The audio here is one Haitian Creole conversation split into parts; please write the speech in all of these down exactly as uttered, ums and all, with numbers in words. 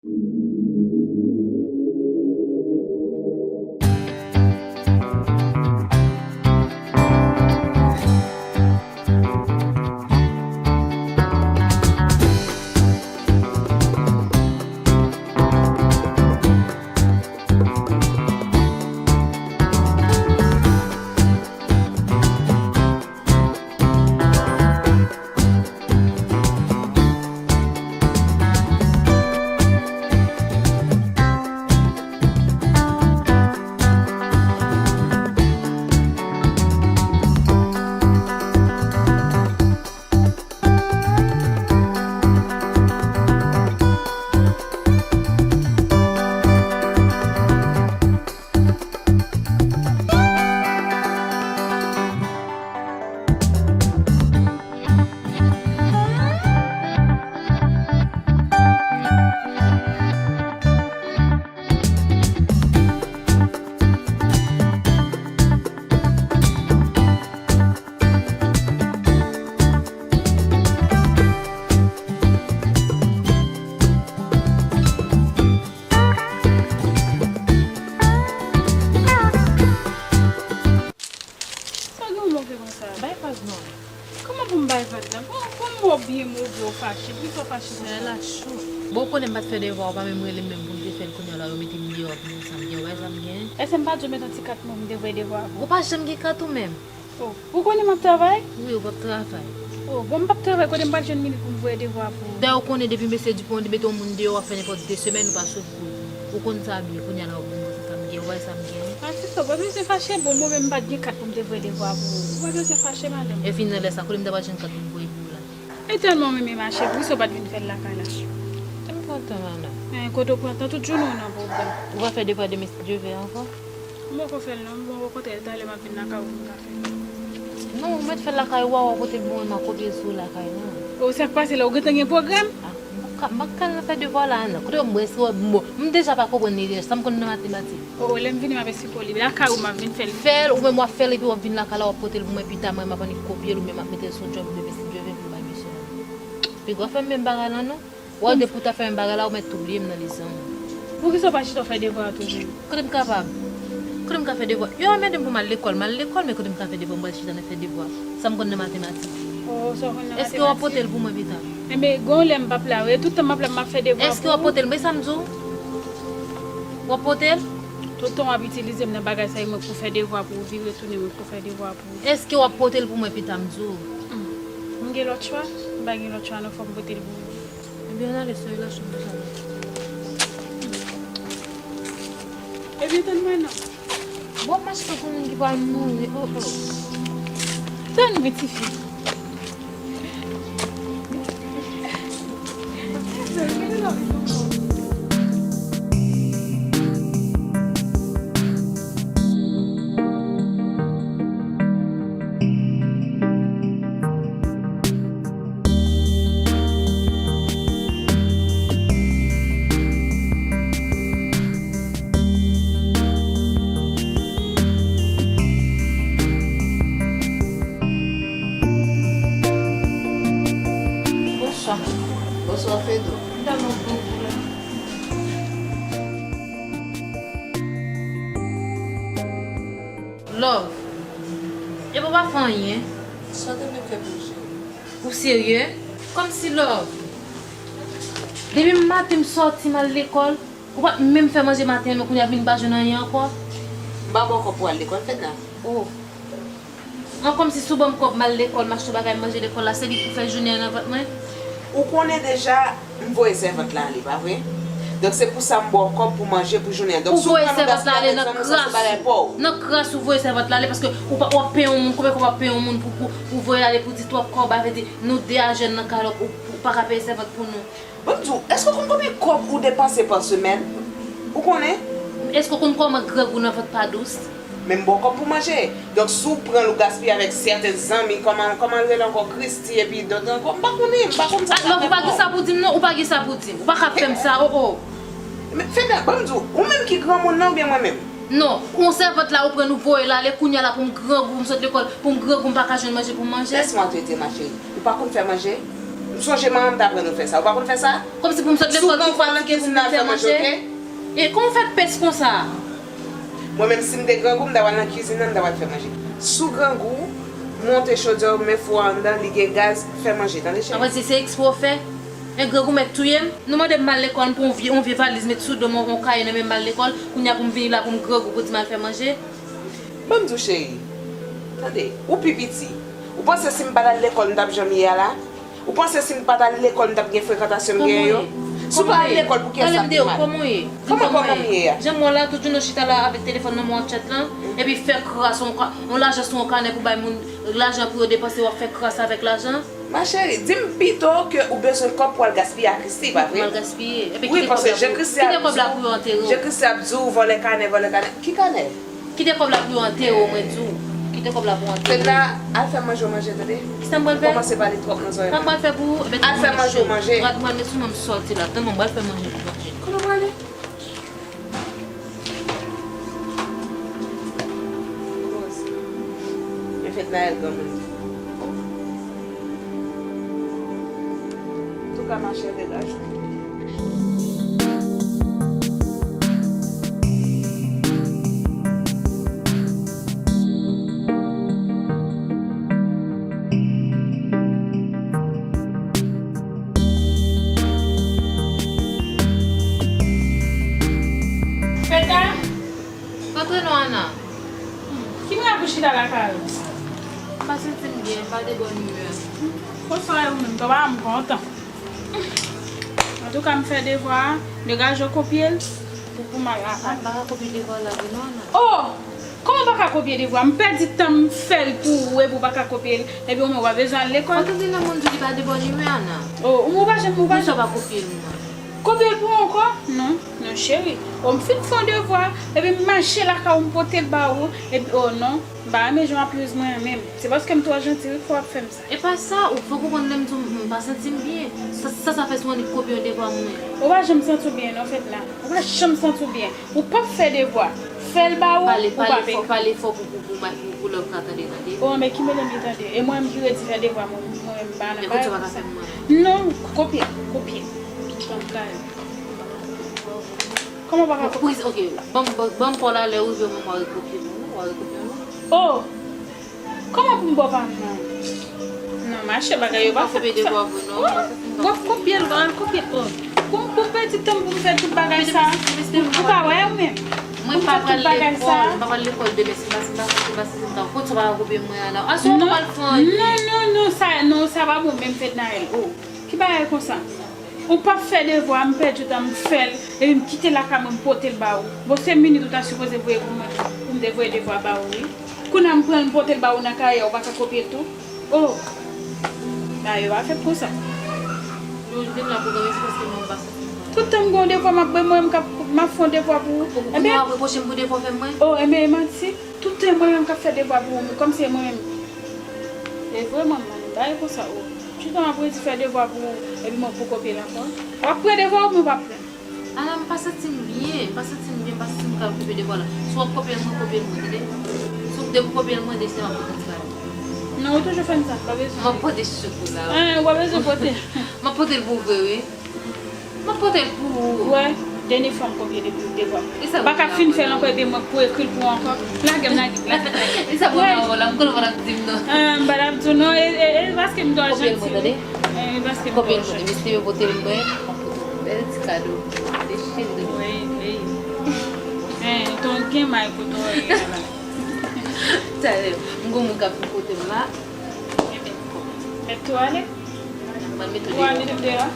Sa gen yon move konsa? Bay paz non. Kòman pou m bay vag la? Bon, bon, m wè w byen move, w fache. Poukisa w fache konsa? Sè la cho. Bon, ou konnen m pa t fè devwa, ou pa menm rele m menm pou m te fè l, kounye a la, yo mete m deyò pou m sa m gen, ou wè sa m gen? Èske m pa di w met yon ti kat pou m te voye devwa pou ou? Ou pa janm gen kat ou menm. Oh, ou konnen m ap travay? Wi, ou p ap travay. Oh, bon, m p ap travay, kote m pral jwenn minit pou m voye devwa pou ou? Dayè, ou konnen depi mesye Dupont te mete yon moun deyò, w ap fè nenpòt de semèn ou pa sot pou li. Ou konn sa byen, kounye a la w ap vin mande sa m gen, ou wè sa m gen. Ah, sista, w pa bezwen fache, bon, mwen menm m pa t gen kat pou m te voye devwa pou ou. Ou pa bezwen fache, madanm. Epi nan lè sa, kote m ta pral jwenn kat pou m voye pou ou la? E tèlman w renmen mache, poukisa w pa t vin fè l lakay la? Te m pran tan, madanm. Eh, kote w pran tan, tout jounen w nan pwoblèm. Ou pa fè devwa demen si Dye vle ankò? M poko fè l non, m poko kontre l, talè m ap vin lakay ou pou m ka fè l. Non, ou mèt fè l lakay ou a, w a pote l pou mwen, m a kopye l sou lakay la. O, sa k pase la, ou gentan gen pwogram? Ah, m pa ka, m pa ka al fè devwa la, non. Kote m, èske w, m, m deja pa konprann li deja, sa m konn nan matematik. O, lè m vini, m ap esplike w li. Lakay ou, m ap vin fè l. Fè l, ou menm w ap fè l, epi w ap vin lakay la, w ap pote l pou mwen, pi ta mwen, m ap annik kopye l, ou menm m ap mete l sou djòb demen si Dye vle pou m bay misyon. Pi gwa fè m menm bagay la, non. Wè, depi w ta fè menm bagay la, ou mèt toubliye m nan lizan. Poukisa w pa chita w fè devwa a tou menm? Kote m kapab? Kote m ka fè devwa? Yo anmède m pou m al lekòl, m al lekòl, men kote m ka fè devwa? M pral chita nan fè devwa. Sa m konn nan matematik? Oh, sa w konn nan matematik? Èske w ap pote l pou mwen pita? Enben, gen yon lè m p ap la, wi. Tout tan m ap la, m ap fè devwa pou ou. Èske w ap pote l? Men sa m di w. W ap pote l? Tout tan w ap itilize m nan bagay sa yo, mwen pou fè devwa pou ou, vire tounen, mwen pou fè devwa pou ou. Èske w ap pote l pou mwen pita, m di w? Hmm. M gen lòt chwa? M pa gen lòt chwa, non, fò m pote l pou ou. Ebyen, ann ale, sere la chanm deja la. Ebyen, tann mwen non. Bon, mache tankou moun ki pral mouri, oh, oh. Tann wi, tifi. Bonswa. Bonswa, Fedou. M ta nan bon kou la. Love. Epi w pa fè anyen? Sa w te vle fè pou m, cheri? Ou serye? Kòmsi, Love. Depi maten m sòti m al lekòl, ou pa t menm fè manje maten an, men kounye a vin pa jwenn anyen ankò? M pa ba w kòb pou w al lekòl, Fedna. Oh. An, kòmsi si w ban m kòb m al lekòl, m achte yon bagay m manje lekòl la, se li pou fè jounen an nan vant mwen? Ou konnen deja, m voye sèvant la ale, pa vre? Donk, se pou sa m ba w kòb pou manje pou jounen an. Donk, si w pran nou gaspiye avèk zanmi w, sa se bagay pa w. Nan kras ou voye sèvant la ale, paske ou pa, w ap peye yon moun, konbyen kòb w ap peye yon moun pou, pou, pou voye l ale pou di twòp kòb, avè di, nou de a jèn nan kay la, ou, ou pa ka peye sèvant pou nou. Ban m di w, èske w konn konbyen kòb ou depanse pa semèn? Ou konnen? Èske w konn kòman grangou nan vant pa dous? Men m ba w kòb pou manje. Donk, si w pran l, ou gaspiye avèk sèten zanmi, kòman, kòman l rele ankò, Christy, epi dòt ankò, m pa konnen, m pa konn sa. Ah, Love, ou pa gen sa pou di m, non, ou pa gen sa pou di m. Ou pa ka fè m sa, oh, oh. Men, Fedna, ban m di w, ou menm ki granmoun nan oubyen mwen menm? Non, yon sèvant la, ou pran l, ou voye l ale, kounye a la pou m grangou, pou m sot lekòl, pou m grangou, m pa ka jwenn manje pou m manje. Laisse-moi te dire, ma chérie. Ou pa konn fè manje? M sonje manman m t aprann nou fè sa. Ou pa konn fè sa? Kòmsi pou m sot lekòl pou fè kizin nan fè manje, oke? E kòman w fè pès konsa? Mwen menm, si m te grangou, m ta pral nan kizin nan, m ta pral fè manje. Si w grangou, monte chodyè w, met fou a anndan, li gen gaz, fè manje, tande cheri? Apre se, se eksprè w fè? E grangou mèt touye m? Nou mande m al lekòl, m pran yon vye, yon vye valiz, met sou do m, yon kaye nan men m al lekòl, kounye a pou m vini la pou m grangou pou di m al fè manje? Ban m di w cheri, tande, ou pi piti. Ou panse si m pa t al lekòl, m t ap jan m ye a la? Ou panse si m pa t al lekòl, m t ap gen frekantasyon m genyen yo? Si w pa al lekòl, pou kiyès l ap pi mal? Kòman w ye? Kòman, kòman m ye a? Jan m wè w la, tout jounen w chita la avèk telefòn nan men w ap chat lan, epi fè kras, yon ka-, yon lajan sou yon kanè pou bay moun, lajan pou yo depanse, w ap fè kras avèk lajan. Ma chérie, di m pito ke ou bezwen kòb pou al gaspiye a Christie, pa vre? Mal gaspiye. Epi wi, paske jan Christie ap di w, jan Christie ap di w, vòlè kanè, vòlè kanè. Ki kanè? Kite kòb la pou yo antere w, mwen di w. Kite kòb la pou yo antere w. Fedna, al fè manje w manje, tande? Kisa m pral fè? Ou kòmanse pale twòp nan zòrèy mwen. Sa m pral fè pou ou? Al fè manje w manje. Rad mwen met sou mwen, m sòti la. Tann mwen, m pral fè manje pou manje. Kote w prale? Men Fednaelle granmoun. Antouka, ma chère, dégage. Fedna? Antre non, Ana. Ki mwen ap chita lakay ou? M pa santi m byen, m pa de bòn imè. Konsa ou menm, tonton pa m kontan. Antouka, m fè devwa a, degaje w kopye l pou, pou m al lakay. M pa ka kopye devwa w la vre non, Ana. Oh! Kòman w pa ka kopye devwa? M pèdi tan m fè l pou ou epi w pa ka kopye l. Epi ou menm w pa bezwen al lekòl. Ou tande lè moun di li pa de bòn imè, Ana? Oh, ou pa janm, ou pa janm. Poukisa w pa kopye l, mwen? Kopye l pou ou ankò? Non, non, cheri. Oh, m fin fè yon devwa, epi m mache lakay ou, m pote l ba ou, epi, oh, non. M pa renmen jan w ap use mwen an menm. Se paske m twò janti wi k fè w ap fè m sa. E pa sa, ou fò konprann lè m di w m pa santi m byen. Sa, sa, sa fè si w annik kopye yon devwa mwen. Ou pa janm santi w byen non, Fedna. Ou pa janm santi w byen. Ou p ap fè devwa. Fè l ba ou, ou p ap ekri. Pale, pale fò, pale fò pou, pou, pou, pou, pou lòt ka tande, tande. Oh, men ki mele m li tande. E mwen menm ki redi fè devwa mwen, mwen menm m pa nan bagay konsa. Men kote w pa ka fè m mwen. Non, kopye, kopye. Kòm kay. Kòman w pa ka kopye? Wi, ok. Ban m, ban m, ban m pa w la, lè w rive, mwen, w a rekopye mwen, non? W a rekopye mwen. Oh! Kòman pou m ba w pa m nan? Non, machè, bagay yo pa fèt pou sa. Wi, w ap kopye l, w ap kopye l. Oh. Pou, pou m pèdi tan m pou m fè tout bagay sa. Ou, ou pa wè ou menm. Mwen pa pral lekòl, m pa pral lekòl demen, si m pa, si m pa, si m pa, si m pa, kot sa w pa ka kopye mwen an la? Aswè ou pa pral fè anyen. Non, non, non, sa, non, sa pa bon, menm Fednaelle. Oh. Ki bagay konsa? Ou p ap fè devwa, m pèdi tan, m fè l, epi m kite lakay mwen, m pote l ba ou. Bon, se minit ou ta sipoze voye pou mwen, pou m te voye devwa ba ou, wi. Kounye a m pran l, m pote l ba ou nan kaye a, ou pa ka kopye l tou? Oh! Bagay yo pa fèt konsa. Nou vin la pou gade, se paske mwen m pa santi m byen. Tout tan m gen yon devwa, m ap, mwen, m k ap, m ap fè yon devwa pou ou. Ou, ou, ou ap repwoche m pou devwa w fè mwen? Oh, enben, e manti. Tout tan e mwen menm k ap fè devwa pou ou, kòmsi e mwen menm. E vre, manman, bagay konsa, o. Tout tan m ap redi fè devwa pou ou, epi mwen pou kopye l ankò. W ap pran devwa ou, mwen pa pran. Ana, m pa santi m byen, m pa santi m byen, m pa santi m kapab kopye devwa la. Si w ap kopye l, mwen kopye l, mwen, tande. Si w depi w kopye l, mwen, depi se m ap pote l. Non, ou toujou fè m sa, m pa bezwen. M ap pote chouchou la. Hein, ou pa bezwen pote. M ap pote l pou vre, wi. M ap pote l pou ou. Ou wè, dènye fwa m kopye depi devwa. M pa ka fin fè l ankò epi mwen pou ekri l pou ou ankò. Lage m, lage m, lage m. E sa pran nan wòl la, m konnen w pa t ap di m non. Ah, m pa t ap di w non, e, e, e paske m twò janti wi. Kopye l mwen, tande. E paske m twò janti. Mesye yo pote l mwen, m ap pote yon bèl ti kado. De cheri de mwen. Wi, wi. Hein, ton gen may kote w ye la. Talè, m gon moun k ap pote m la. Mèt tou ale. Mwen mete w deyò.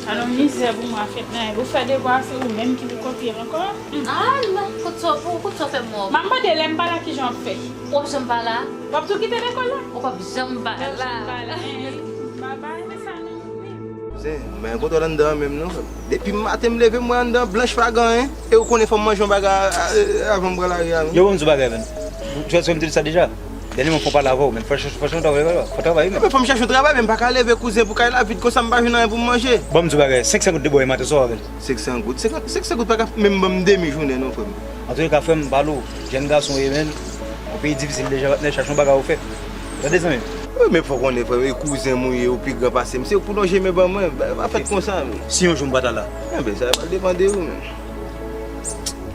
Alò, mizè pou mwen fèt nan. Ou fè devwa, se ou menm ki pou kopye l ankò. Ah, non, kout sa, pou, kout sa fè mò. M ap mande lè m pa la, kijan w ap fè? W ap janm pa la. W ap tou kite lekòl la? Ou p ap janm pa la. W ap janm pa la. Babay, men sa non. Zen, mwen gen kontwòl anndan an menm non. Depi maten m leve, m wè anndan blanch pa gen anyen. E ou konnen fò m manje yon bagay a, a, avan m pran lari a, wi. Yo, ban m di w bagay, menn. Ou, ou, ou te di sa deja. Dènye mwen fò pale avè w, menn. Fò, fò, fò, fò travay, fò travay, menn. Enben, fò m chèche yon travay, menn. M pa ka leve kouzen pou kay la vid konsa, m pa jwenn anyen pou m manje. Ban m di w bagay, senk san goud debòye maten, sa w avè l? Senk san goud? Senk san, senk san goud pa ka menm ban m demi jounen, non, frè m. Antouleka, frè m, m pale w. Jèn gason w ye, menn. Yon peyi difisil deja, patnè, chache yon bagay ou fè. Tande, zanmi m. Wi, men fò konnen, frè, e kouzen m ou ye, ou pi gran pase m. Se ou k pou lonje men ban mwen, pa fèt konsa, men. Si yon jou m pa ta la. Enben, sa va depann de ou, men.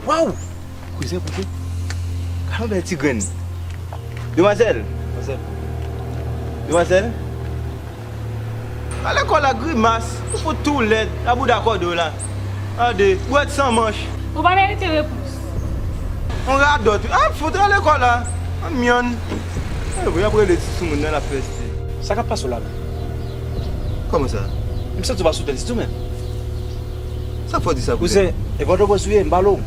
Waw! Kouzen, kouzen. Gade yon bèl ti grenn. Demwazèl. Demwazèl. Demwazèl. Al lekòl la, grimas, ou fout tou lèd, la bouda kòde w la. Gade, bwèt san manch. Ou pa merite repons. On radòt, wi. Ah, fout al lekòl la. An myann. Eh, wi, ap rele ti soumoun nan, l ap fè stil. Sa k ap pase w la menm? Kòman sa? M santi w pa sou tèt ditou menm. Sa fè w di sa, kouzen? Kouzen, e Pòtoprens ou ye, m pale w.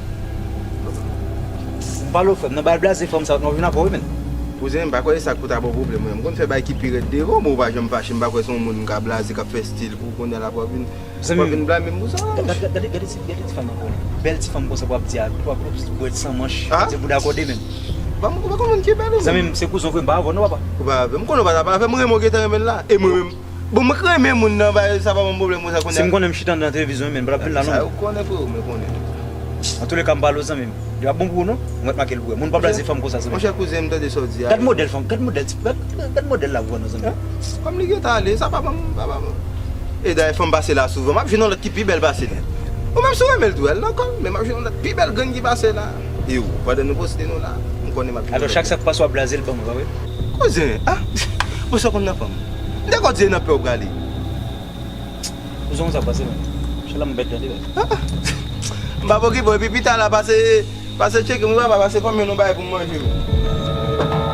M pale w, frè m, nan bay blaze fanm sa, nou vin apre w, wi, menn. Kouzen, m pa kwè se sa k pou ta ba w pwoblèm, wi. M konn fè bagay ki pi rèd devan w, men w pa janm fache, m pa kwè se yon moun m ka blaze, k ap fè stil pou kounye a la pou w ap vin, pou w ap vin blame m pou sa, wi. Gade, gade, gade, gade ti, gade ti fanm ankò la. Bèl ti fanm konsa pou w ap di a, pou w ap bwè san manch, se bouda kòde menm. Ou pa, ou pa konn moun ki bèl, wi. Zanmi m, se kouzen w, frè m, m pa avè w non, papa. Ou pa avè m, m konnen w pa ta avè m, renmen w gentan renmen l la. E mwen menm, bon, mwen k renmen moun nan, bay, sa pa ban m pwoblèm konsa kounye a. Si m konnen m chita anndan televizyon, men, m pa t ap vin la non. Sa yo konnen, freo, mwen konnen. Antouleka, m pale w, zanmi m. Li p ap bon pou ou non. Mwen t make l pou wè. Moun pa blaze fanm konsa, zanmi m. Monchè, kouzen, m tande sa w di a. Gad modèl fanm, gad modèl tip, gad, gad modèl la pou wè non, zanmi m. Kòm li gentan ale, sa pa ban m, pa ban m. E dayè, fanm pase la souvan. M ap jwenn yon lòt ki pi bèl pase li. Ou menm si w renmen l tou, al nan kò l, men m ap jwenn yon lòt pi bèl grenn ki pase la. E ou, pandan nou poste nou la, m konnen m ap jwenn yon lòt. Atò, chak sa k pase w ap blaze l ban mwen, pa vre? Kouzen, ah, bon, sa w konn nan fanm. M te konn di e nan pè w prale. Kouzen, sa k pase menm? Chèl la m bèt tande, bèt. Ah, ah. M p ap okipe w, epi pita la, pase, pase tcheke m, wi, papa, pase fanm yo nou bay pou m manje, wi.